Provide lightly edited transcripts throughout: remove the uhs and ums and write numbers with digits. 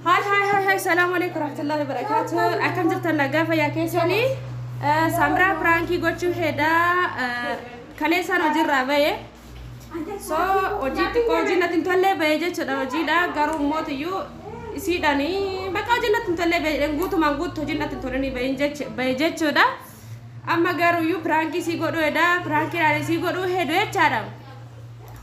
Hi hi hi hi, salaamu alaikum warahmatullahi wabarakatuh. Akkam jirtan? Nagaa fayyaa keessanii? Samraa prankii gochuu hedaa. Kaleessaan hojiirraa bahe. So hojii xiqqoo hojii natti hin tollee bahe jechuudha hojiidha. Garuu mootiyyuu isiidhaanii bakka hojii natti hin tollee bahe, guutumaan guutuu hojii natti hin tolinii bahe jechuudha. Amma garuuyyuu prankii sii godhuu hedaa, prankiidhaan isii godhuu hedu jechaadha.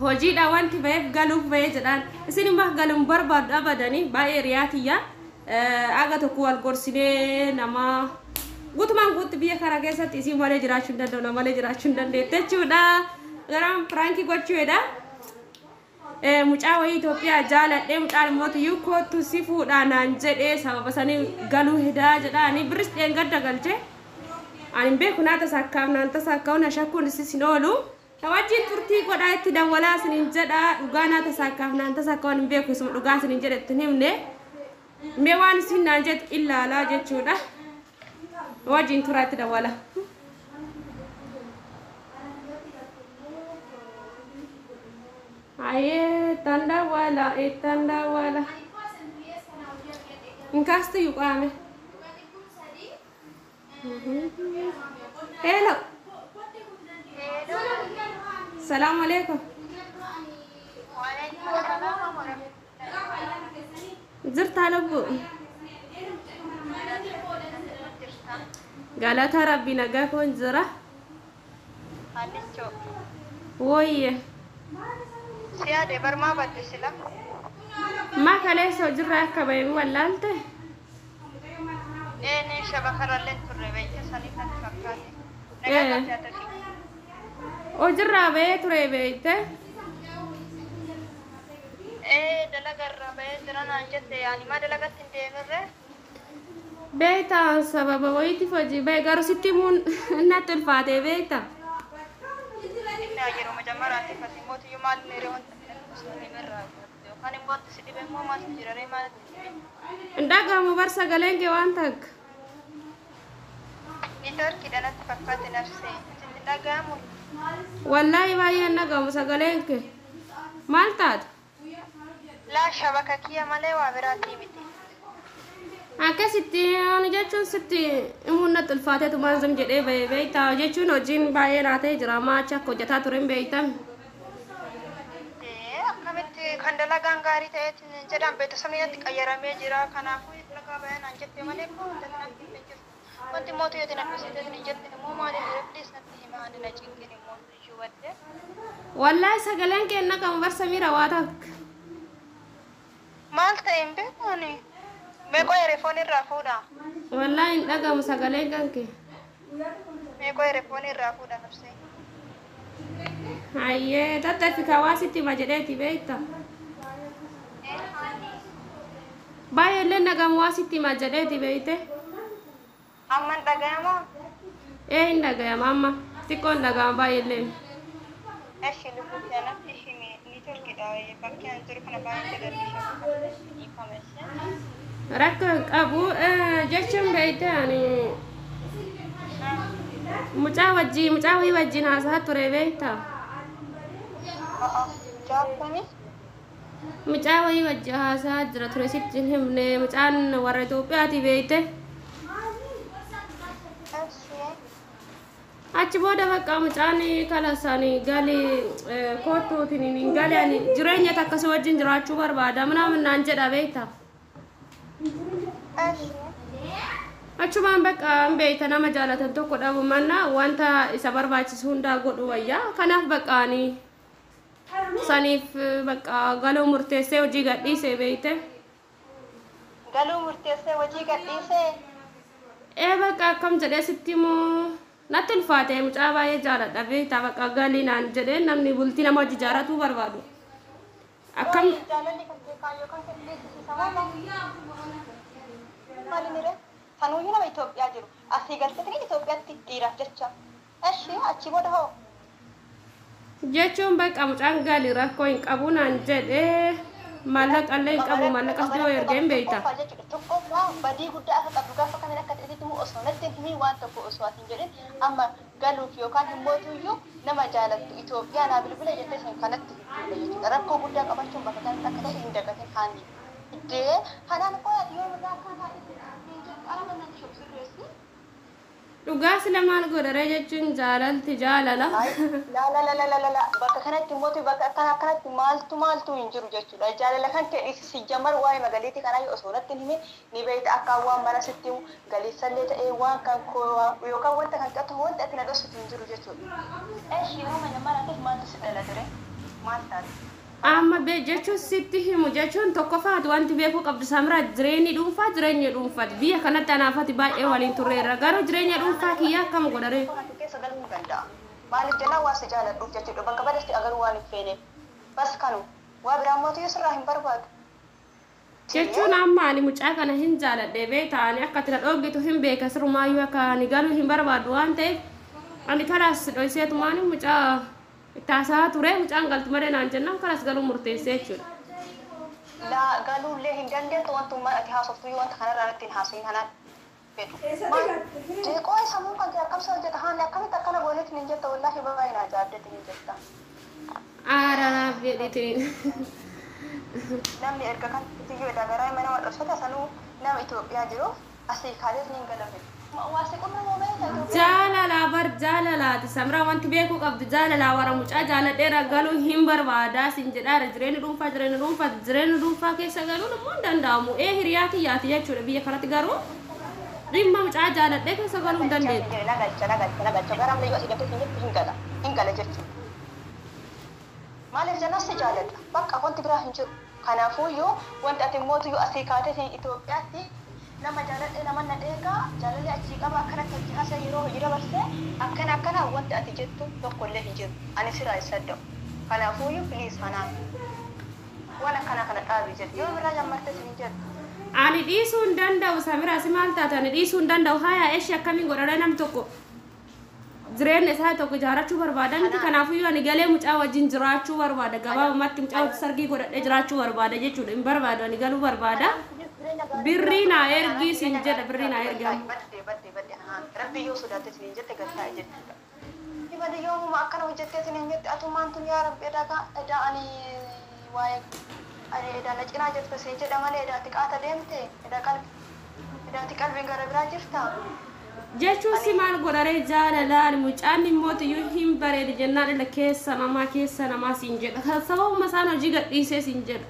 Hojiidha wanti baheef galuuf bahee jedhaan, isin immoo galuun barbaadu abadanii baay'ee riyaatiyya. Aga tokko wal gorsinee nama guutumaan guutti biyya kana keessatti isin malee jiraachuu hin danda'u, nama malee jiraachuu hin dandeette jechuudha. Garaan prankii gochuudha. Mucaa wayii Itoophiyaa jaaladhee, mucaan immoo tiyyuu kootu si fuudhaa naan jedhee, sababa sanii galuu hedaa jedhaanii birris dheengadda galchee. Ani hin beeku, naa tasaakkaaf naan tasaakkaa'u na shakkuun isis hin oolu. Wajjin turtii godhaa, itti dawwalaa isiniin jedha. Dhugaa naa tasaakkaaf naan tasaakkaa'u hin beeku, isuma dhugaa isiniin jedhe itti hin himne. Mee waan isin naan jettu ilaalaa jechuudha. Wajjin turaa, itti dawwala. Ayyee, ittaan dawwala, ittaan dawwala. Hin kaastu iyyuu qaame. Hello. Salaamu alaikum. Jirtaa lubbu? Galata Rabbi, nagaa koon jira. Annichoo. Woyye. Si yaade barmaa badde sila. Maa kaleessa hojiirraa akka bahe wallaalte? Ee, shabakarrallee turre beekte, sanii natti fakkaate. Nagaa qabdi ati? Hojiirraa bahee ture beekte? Ee, dalagarraa bahee jira naan jette, yaani maa dalagatti hin deemirree? Beektaa, sababa wayiitiif hojii bahe, garuu sitti himuun natti ulfaate beekta. Inni yeroo majammaraatti ati mootiyyuu maal meeree wanta osoo himirraa yookaan immoo wanti si dhibe immoo maaltu jira ree, maaltu si dhibe? Hin dhagahamu bar sagaleen kee waan takka. Networkiidha natti fakkaate nafsee. Sitti dhagahamu? Wallaahi baay'ee hin dhagahamu sagaleen kee. Maal taate? Laa, shabaka kiyya malee waa biraatii miti. Akkasitti ani jechuun sitti himuun natti ulfaateetu maan zim jedhee bahe beektaa, jechuun hojiin baay'ee naa ta'e jira, amma achi akka hojjetaa ture hin beektan. Ee, akkamitti kan dalagaan gaarii ta'eetiin jedhan beektu, sabni natti qayyaramee jira, kanaafuu dalagaa bahee naan jette malee koo wanta natti hin jirtu. Wanti mootii yoo na dhusiteetiin hin jette immoo maaliif ree? Please natti hima, ani na cinqin immoo iyyuu badde. Wallaahi sagaleen kee hin dhagahamu bar Samiira waa takka. Maal ta'e hin beeku ani. Meeqoo erefoon irraa fuudha. Wallaahi hin dhagahamu sagaleen kan kee. Meeqoo erefoon irraa fuudha nafsee. Hayyee, tattaffi waa sitti hima jedheeti beekta. Baay'ee illee dhagahamu, waa sitti hima jedheeti beekte. Amma hin dhagahamaa? Ee, hin dhagahama amma. Xiqqoo hin dhagahama baay'ee illee. Eshi, lubbuu kee natti himi, networkiidha bakki ani jiru kana baay'ee jedhamee shabaka dhiifama ishee. Rakkoo hin qabu jechuun beekte, ani mucaa wajjin, mucaa wayii wajjin haasaa ture beekta. Mucaa akkamii? Mucaa wayii wajjin haasaa jira ture, sitti hin himne, mucaan warra Itoophiyaati beekte. Eshi. Achi booda bakka mucaan kalasanii gali kootuutiin hin gali, ani jireenya takka si wajjin jiraachuu barbaada ምናምን naan jedha beekta. Eshi. Achumaan bakka hin beekta, nama jaalatan tokko dhabu manna wanta isa barbaachisu hundaa godhu wayyaa. Kanaaf bakka ani saniif bakka galuu murteessee hojii gadhiisee beekte. Galuu murteessee hojii gadhiisee? Ee, bakka akkam jedhee sitti immoo natti ulfaate, mucaa baay'ee jaaladha beektaa, bakka galii naan jedhee, namni bultii nama hojii jaaratuu barbaadu. Akkam Jaalalli kan kee kaayyoo kan kee beeksisiisa moo maali mire? Sanuyyuu nama Itoophiyaa jiru. Asii galteetiin Itoophiyaatti dhiiraaf jecha. Eshi, achi booda hoo? Jechuun bakka mucaan galii rakkoo hin qabu naan jedhee, maallaqa illee hin qabu, maallaqas dhiyoo ergee hin beekta. Jechuudha. Tokkoffaa, badii guddaa akka qabdu gaafa kamiin akka ta'etti immoo osoo natti hin himin, waan tokko osoo ati hin jedhin, amma galuuf yookaan himmootuyyuu nama jaalattu Itoophiyaa naa bilbila jettee sun kanatti himtuudha jechuudha. Rakkoo guddaa qabachuun bakka kanatti akka ta'e hin dagatin haani. Dee hanaan qoyaati yoo irraa akka taate ala natti shobsirreessi. Dhugaa sila maal godhare jechuun jaalalti jaalala. La la la la la la, bakka kanatti mootii bakka akkana akkanatti maaltu maaltu hin jiru jechuudha. Jaalala kan kee dhiisi jamar waa'ee magaliitii kanaa osoo natti hin himin ni beekta akka waan mana sitti himu galiisallee ta'ee waan kan koo yookaan wanta kan qabtu wanta ati na dhoksutu hin jiru jechuudha. Eeshi yeroo mana maaltu si dhala ture? Maal taate? Amma be jechuun sitti himu jechuun tokkoffaati wanti beekuu qabdu Samiraa, jireenyi dhuunfaa jireenya dhuunfaati. Biyya kanatti anaafati baay'ee waliin turreerra, garuu jireenya dhuunfaa kiyya akkam godhare? Keessa galuu hin danda'a. Maaliif jennaan waan si jaaladhuuf jechuudha. Bakka badasti agaruu waan hin feeneef. Bas kanu waa biraa mootii sirraa hin barbaadu. Jechuun amma ani mucaa kana hin jaaladhe beektaa, ani akka ati na dhooggitu hin beeka, sirumaayyuu akka ani galuu hin barbaadu waan ta'eef ani kalaas dhoyseetumaan mucaa itti haasa'aa ture, mucaan galtu malee naan jennaan kalaas galuu murteessee jechuudha. Laa, galuullee hin dandeettu, wantummaan ati haasoftu wanta kanarraa natti hin haasayin kanaan fedhu. Maal jeeqoo sammuu kan kee akkamsa hojjeta haani akkamitti akkana goonetti hin jetta, wallaahi baay'ee na ajaa'ibdetti hin jetta. Aaraaraaf jedhitiin. Namni erga kan iyyuu edaa garaa mana dhofsata sanuu nama Itoophiyaa jiruuf asii kaateet ni hin. Waa si qunnamuu beekta Itoophiyaa. Jaalalaa bar jaalalaati Samraa, wanti beekuu qabdu jaalalaa warra mucaa jaaladheera galuu hin barbaadaa sin jedhaara. Jireenya dhuunfaa jireenya dhuunfaa jireenya dhuunfaa keessa galuun immoo hin danda'amu. Ee, hiriyaa kiyyaati jechuudha biyya kanatti, garuu dhimma mucaa jaaladhee keessa galuu hin dandeettu. Na galcha, na galcha, na galcha, gara ammayyu asii galtee hin jettu, hin gala, hin gala jechuudha. Maaliif jennaan si jaaladha, bakka wanti biraa hin jiru. Kanaafuyyuu wanti ati mootuyyuu asii kaatee Itoophiyaatti nama jaaladhe nama na dheegaa jaalalli achii qaba akkanatti hojii hasa yeroo hojii dabarsee akkana akkana wanti ati jettu tokkollee hin jiru. Ani siraa hin sadda'u. Kanaafuyyuu please hanaan waan akkana kana dhaabi jedhu yoo biraa jammartee si hin jedhu. Ani dhiisuu hin danda'u Samira, si maal taate? Ani dhiisuu hin danda'u. Haya eshi akkamiin godhadha? Nam tokko jireenya isaa tokko ijaarrachuu barbaada miti? Kanaafuyyuu ani galee mucaa wajjin jiraachuu barbaada. Gabaabumatti mucaa wajjin sargii godhadhee jiraachuu barbaada jechuudha. Hin barbaadu, ani galuu barbaada. Birrii naa ergii siin jedha, birrii naa ergi amma. Badde badde badde, rabbi yoo sodaatte siin jette galtaa jechuudha. Ibadi yoomuma akkana hojjettee siin jette atummaan tun, yaa rabbi, edaa edaa ani waa'ee ani edaa na cinaa jirta siin jedha malee edaa ati qaata deemte, edaa qalbi edaa ati qalbiin gara biraa jirta. Jechuun si maal godharee? Jaalalaan mucaan immootiyyuu hin bareedu jennaan ila keessa namaa siin jedha. Sababuma isaan hojii gadhiisee siin jedha.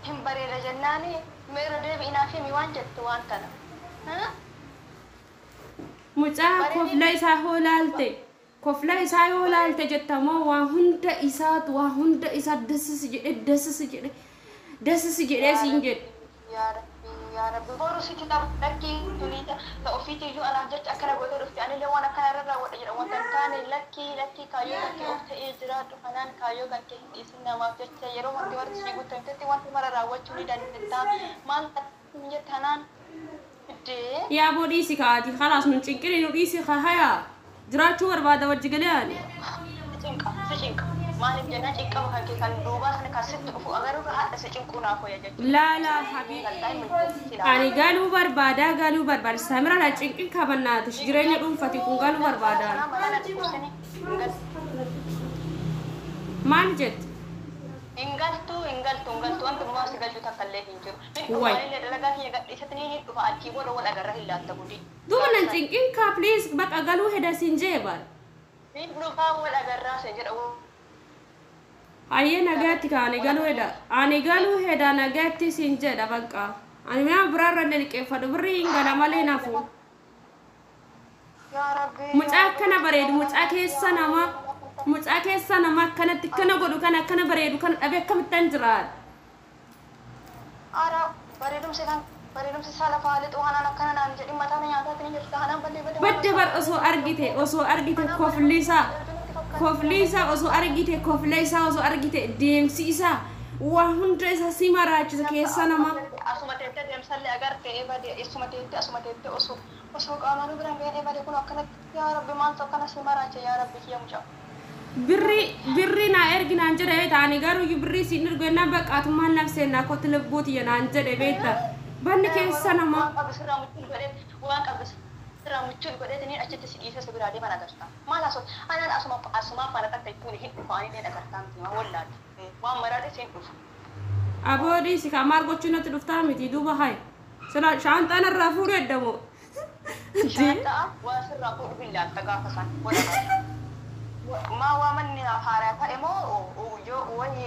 Hin bareeda jennaani meera deebi'inaa fi waan jettu waan kana. Mucaa kofla isaa yoo laalte, kofla isaa yoo laalte jettamoo waa hunda isaatu, waa hunda isaa dasisi jedhe, dasisi jedhe, dasisi jedhee siin jedhe. Yaa Rabbi, yaa Rabbi, boru sitti lakkii tunii ta ofiitii iyyuu anaaf jecha akkana gootee dhufte, anillee waan akkana irra raawwadha jedha wanta hin taane. Lakkii lakkii, kaayyoo kan kee of ta'ee jiraadhu kanaan kaayyoo kan kee hin dhiisin namaaf jecha. Yeroo wanti marti si guutamtetti wanti mara raawwachuu ni dandeetta. Maal hin jette kanaan iddee. Yaa boo, dhiisi kaati, khalaas nun cinqini, nu dhiisi. Haya jiraachuu barbaada wajji galee ani. Si cinqa, si cinqa. Maaliif jennaan cinqama kan kee kan duubaa sana kan sitti dhufu agaruu haadha si cinquu naaf wayya jechuudha. Laa laa habibi, ani galuu barbaada, galuu barbaada Samira, la cinqin kabannaatish, jireenya dhuunfati kun, galuu barbaada. Mana dhukkubsini hin galtu. Maal jette? Hin galtu, hin galtu, hin galtu, wanti immoo si galchu takka illee hin jiru. Hin dhufa. Way. Anillee dalagaa kiyya gadhiisatti ni hin dhufa, achii booda wal agarra hin laatta gudii. Duuba nan cinqin kaa, please, baqa galuu heda siin jee baal. Hin dhufaa, wal agarraa sin jedha. Hayyee, nagaatti ka, ani galuu heda, ani galuu heda, nagaatti siin jedha. Bakka ani mi'a biraarra illee liqeeffadhu, birrii hin gala malee nafu. Yaa Rabbi. Mucaa akkana bareedu, mucaa keessa nama, mucaa keessa nama akkanatti akkana godhu kana, akkana bareedu kana dhabee akkamittan jiraadha? Ara bareedumsi kan bareedumsi isaa lafaa lixu hanaan akkana naan jedhin, mataa na nyaataatti ni jirta hanaan ballee ballee. Badde bar, osoo argite, osoo argite kofli isaa, kofli isaa osoo argite, kofla isaa osoo argite, deemsi isaa, waa hunda isaa si maraachisa keessa nama. Asuma teettee deemsallee agarte ebade, isuma teettee, asuma teettee osoo qaamaan biraan ga'een ebade kun akkanatti, yaa Rabbi, maaltu akkana si maraache, yaa Rabbi kiyya mucaa. Birrii birrii naa ergi naan jedhe beekta, ani garuu birrii siin ergu jennaan baqqaatummaan nafseen naa kotti lubbuutiyya naan jedhe beekta, banni keessa nama. Waan qabdu sirraa muchuun godhee, waan qabdu sirraa muchuun godhee ni achitti si dhiisee si biraa deeman agarta. Maal asuma anaan asuma asumaa faana takka ittuun hin dhufa, anillee agartaa miti maa wallaati. Waan maraadhe siin dhufu. Aboodii si kaa maal gochuu natti dhuftaa miti duuba hay. Sila shaanxaan irraa fuudhu eddamoo. Shaanxaa waa sirraa fuudhu hin laalta gaafa san. Maa waa manni naaf haaraa ta'e moo yoo wayi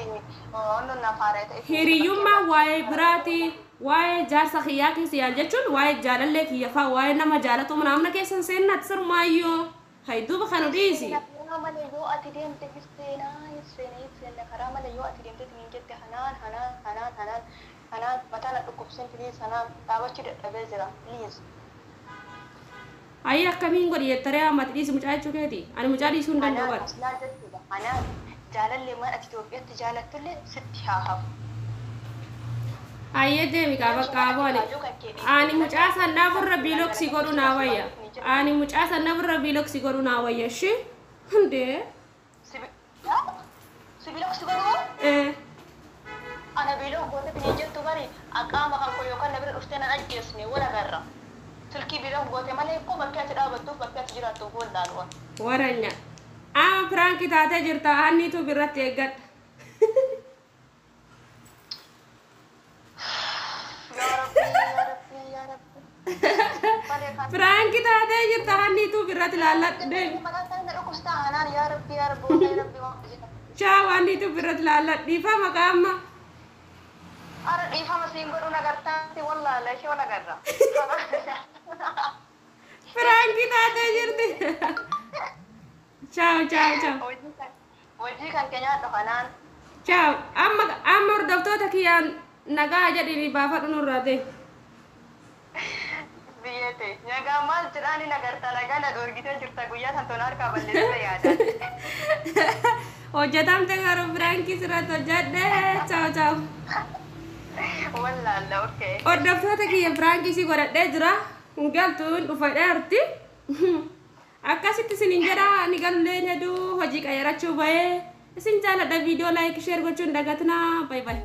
wannoon naaf haaraa ta'e. Hiriyyummaa waa'ee biraati, waa'ee jaarsa kiyyaa keessa yaal jechuun waa'ee jaalallee kiyya faa waa'ee nama jaalatu naamna keessa hin seennaatti sirmaayyoo. Hay duuba kanu dhiisi. Karaa malee yoo ati deemte seenaa seenaa seenaa karaa malee yoo ati deemte hin jette hanaan hanaan hanaan hanaan hanaan mataa na dhukkubseen please hanaan dhaabachuu dadhabee jira please. Ayyi akkamiin godhi jettaree ammati dhiisi mucaa jechuu keeti. Ani mucaa dhiisuu hin danda'u. Hanaan aslaa jechuudha. Hanaan jaalallee maal ati Itoophiyaatti jaalattullee sitti haa hafu. Ayyee deemi kaa bakka aboo ani. Ani mucaa san dhaburra biiloksii godhu naa wayya. Ani mucaa san dhaburra biiloksii godhu naa wayya ishee. Hundee. Si biiloksii godhuu? Ee. Ana biiloo goote hin jettu bari qaama kan koo yookaan na bira dhuftee nan ajjeesne wal agarra. Silkii biiloo goote malee koo bakka ati dhaabattuuf bakka ati jiraattuuf wallaaluwan. Waranya. Amma piraanki taatee jirta anniitu birratti eeggadha. Yaa Rabbi, yaa Rabbi, yaa Rabbi. Piraanki taatee jirta anniitu birratti laalladhu deemi. Mataan isaanii na dhukkubsataa hanaan yaa Rabbi, yaa Rabbi, wallahi Rabbi waan hojjetan. Chaaw anniitu birratti laalladhu dhiifama qaama. Ara dhiifama siin godhuun agartaatti wallaala ishee wal agarra. Piraanki taatee jirti. Chaaw chaaw chaaw. Hojii kan kee nyaadhu hanaan. Chaaw amma amma hordoftoota kiyyaan nagaa jedhini baafadhu nurraa deemi. Biyyee ta'e nagaa maal jedhaan hin agarta nagaa na dhoorgitee jirta guyyaa san tola harkaa balleessite yaada. Hojjetamte garuu piraankii sirratti hojjedhe chaaw chaaw. Wallaala okay. Hordoftoota kiyya piraankii si godhadhee jira. Hin galtuun dhufadheerti. Akkasitti isinin jedha ni gallee heduu hojii qayyarachuu bahee isin jaaladha viidiyoo like share gochuun dagatinaa bye bye.